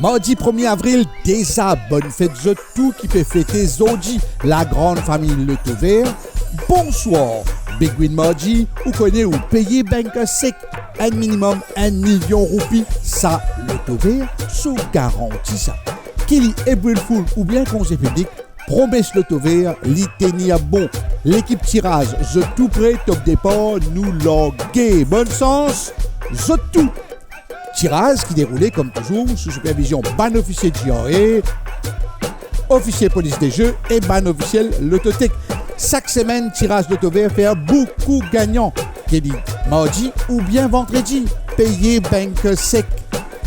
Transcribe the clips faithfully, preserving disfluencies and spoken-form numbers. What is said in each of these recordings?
Mardi premie avril, deza bonn fet zot tou ki pe fete zordi, lagran fami Lotover. Bonswar, Big Win Mardi, ou kone ou peye bank sek, enn minimem enn milion roupi, sa Lotover so garanti sa. Ki li April Fool oubien konze piblik, promes Lotover, li tenir bon. Lekip tiraz, zot tou pre, top depar, nou large. Bonn sans, zot tou! Tiraz ki deroule, kom touzour, sou sipervizion bann ofisie G R A, ofisie polis de ze e bann ofisiel Lototek. Sak semenn, tiraz Lotover fer boukou gagnan. Ke li mardi oubien vandredi, peye bank sek.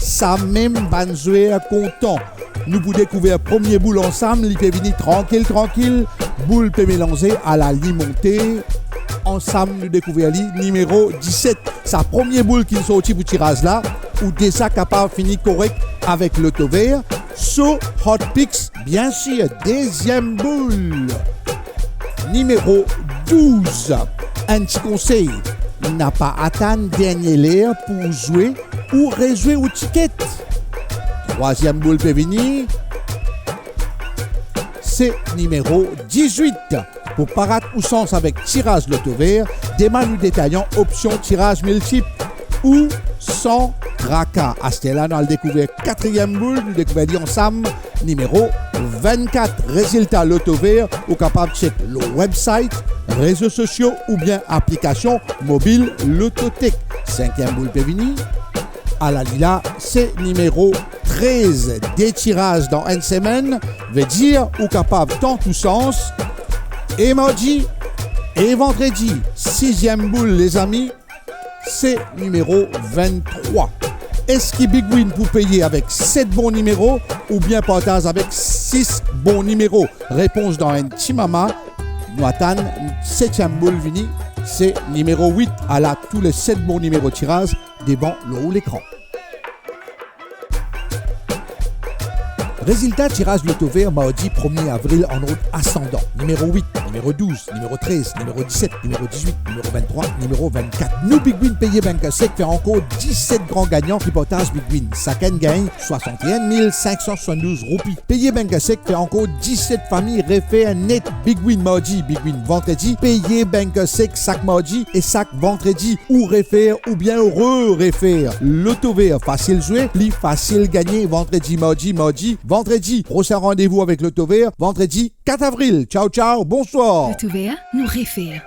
Samem bann zwer kontan. Nou pou dekouver premie boul ansam, li pe vini trankil, trankil. Boul pe melanze, ala li monte. Ansam, nou dekouver li, nimero diset. Sa premie boul ki sorti pou tiraz la, ou deza kapav fini korek avek Lotover. So Hot Picks, biensir, deziem boul. Nimero douz. Enn ti konsey, napa atann dernie ler pou zwe ou rezwe ou tiket. Trwaziem boul pe vini, se nimero dizwit. Pou pa rat ou sans avek tiraz Lotover, demann ou detayan opsion tiraz miltip ou san traka. Aster la, nou al dekouver katriem boul, nou dekouver li ansam, nimero vennkat. Rezilta Lotover, ou kapav chek lor website, rezo sosio oubien aplikasion mobil Lototek. Sinkiem boul pe vini. Ala li la, se nimero trez. De tiraz dan enn semenn, vedir ou kapav tant ou sans, e mardi, e vandredi. Siziem boul, lezami, se nimero venntrwa. Eski Big Win pou peye avek set bon nimero oubien partaz avek sis bon nimero? Repons dan enn ti moman. Nou atann setiem boul vini, se nimero wit. Ala tou le set bon nimero tiraz devan lor ou lekran. Rezilta tiraz Lotover mardi premie avril an ord asandan. Nimero wit, nimero douz, nimero trez, nimero diset, nimero dizwit, nimero venntrwa, nimero vennkat. Nou Big Win peye bank sek fer ankor diset gran gagnan ki partaz Big Win. Sakenn gagn swasant-e-enn mil sink san swasanndouz roupi. Peye bank sek fer ankor diset fami refer net. Big Win mardi, Big Win vandredi, peye bank sek sak mardi e sak vandredi. Ou refer oubien ou re-refer. Lotover, fasil zwe, pli fasil gagne. Vandredi, mardi, mardi, vandredi. Prosin randevou avek Lotover, vandredi kat avril. Tchao, tchao, bonswar. Lotover, nou refer.